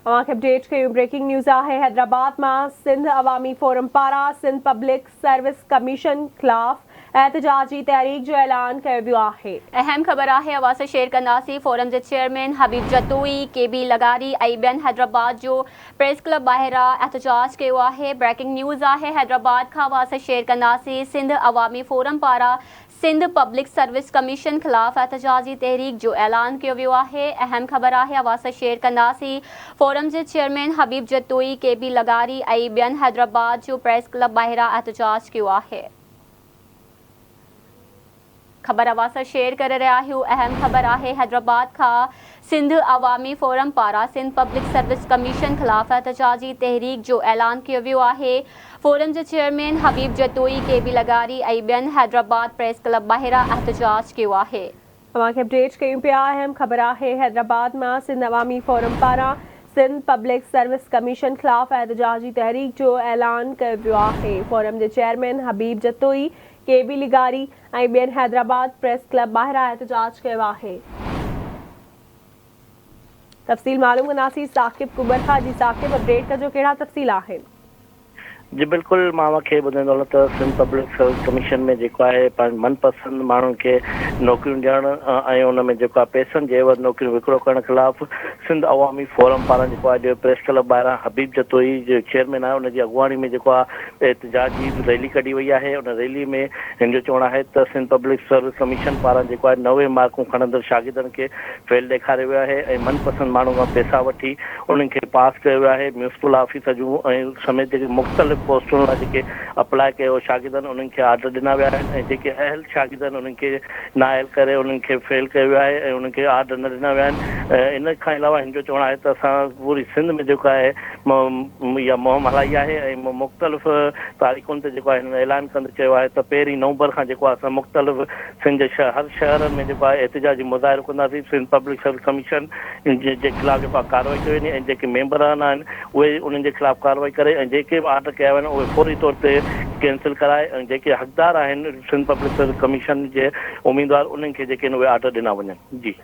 اوهان کي اپڊيٽ ڪيون بريڪنگ نيوز آهي حيدرآباد مان سنڌ عوامي فورم پاران سنڌ پبلڪ سروس ڪميشن خلاف احتجاجي تحريڪ جو اعلان ڪيو ويو آهي. اهم خبر آهي اوهان سان شيئر ڪنداسين فورم جي chairman Habib Jatoi, K B لغاري ۽ ٻين حيدرآباد جو پريس ڪلب ٻاهران احتجاج ڪيو آهي بريڪنگ نيوز آهي حيدرآباد کان اوهان سان شيئر ڪنداسين سنڌ عوامي فورم پاران سنڌ پبلڪ سروس ڪميشن خلاف احتجاجي تحريڪ جو اعلان ڪيو ويو آهي اهم خبر آهي اوهان سان شيئر ڪنداسين فورم جي chairman Habib Jatoi, K B لغاري ۽ ٻين حيدرآباد جو پريس ڪلب ٻاهران احتجاج ڪيو آهي. خبر اوهان سان شيئر ڪري رهيا آهيون اهم خبر آهي حيدرآباد کان سنڌ عوامي فورم پاران سنڌ پبلڪ سروس ڪميشن خلاف احتجاجي تحريڪ جو اعلان ڪيو ويو آهي فورم جي چيئرمين حبيب جتوئي، ڪي بي لغاري ۽ ٻين حيدرآباد پريس ڪلب ٻاهران احتجاج ڪيو آهي. اوهان کي اپڊيٽ ڪيون پيا اهم خبر آهي حيدرآباد مان سنڌ عوامي فورم پاران سنڌ پبلڪ سروس ڪميشن خلاف احتجاجي تحريڪ جو اعلان ڪيو ويو آهي فورم جي چيئرمين حبيب جتوئي، ڪي بي لغاري ۽ ٻين حيدرآباد پريس ڪلب ٻاهران احتجاج ڪيو آهي. تفصيل معلوم ڪنداسين ثاقب ڪٻر کان جي ثاقب اپڊيٽ ڪجو ڪهڙا تفصيل آهن. جي بلڪل مان اوهان کي ٻڌائيندو هلان ته سنڌ پبلڪ سروس ڪميشن ۾ جيڪو آهي پنهنجي من پسند ماڻهن کي نوڪريون ڏيڻ ۽ ان ۾ جيڪو آهي پئسن جي عيوض نوڪريون وڪرو ڪرڻ خلاف سنڌ عوامي فورم پاران جيڪو آهي اڄ پريس ڪلب ٻاهران حبيب جتوئي جو چيئرمين آهي ان جي اڳواڻي ۾ جيڪو آهي احتجاجي ريلي ڪڍي وئي آهي ان ريلي ۾ هن جو چوڻ آهي ته سنڌ پبلڪ سروس ڪميشن پاران جيڪو آهي 90 مارڪون کڻندڙ شاگردن کي فيل ڏيکاريو ويو آهي ۽ من پسند ماڻهن کان پئسا وٺي انهن کي پاس ڪيو ويو آهي، ميونسپل آفيس جون ۽ سميت جيڪي مختلف پوسٽن لاء جيڪي اپلاء ڪيو شاگردن انهن کي آرڊر ڏنا ويا آهن ۽ جيڪي اهل شاگرد آهن انهن کي نااهل ڪري انهن کي فيل ڪيو ويو آهي ۽ انهن کي آرڊر نه ڏنا ويا آهن ان کان علاوه هن جو چوڻ آهي ته اسان پوري سنڌ ۾ جيڪو آهي اها مهم هلائي آهي ۽ مختلف تاريخن تي جيڪو آهي هنن اعلان ڪندي چيو آهي ته پهرين نومبر کان جيڪو آهي اسان مختلف سنڌ جي هر شهرن ۾ جيڪو آهي احتجاجي مظاهرو ڪنداسين، سنڌ پبلڪ سروس ڪميشن جي خلاف جيڪو آهي ڪارروائي ڪئي وڃي ۽ جيڪي ميمبران آهن اهي انهن جي خلاف ڪارروائي ڪري ۽ جيڪي به آرڊر ڪيا ويا آهن اهي فوري طور تي ڪينسل ڪرائي ۽ جيڪي حقدار آهن سنڌ پبلڪ سروس ڪميشن جي اميدوار انهن کي جيڪي آهن اهي آرڊر ڏنا وڃن. جي.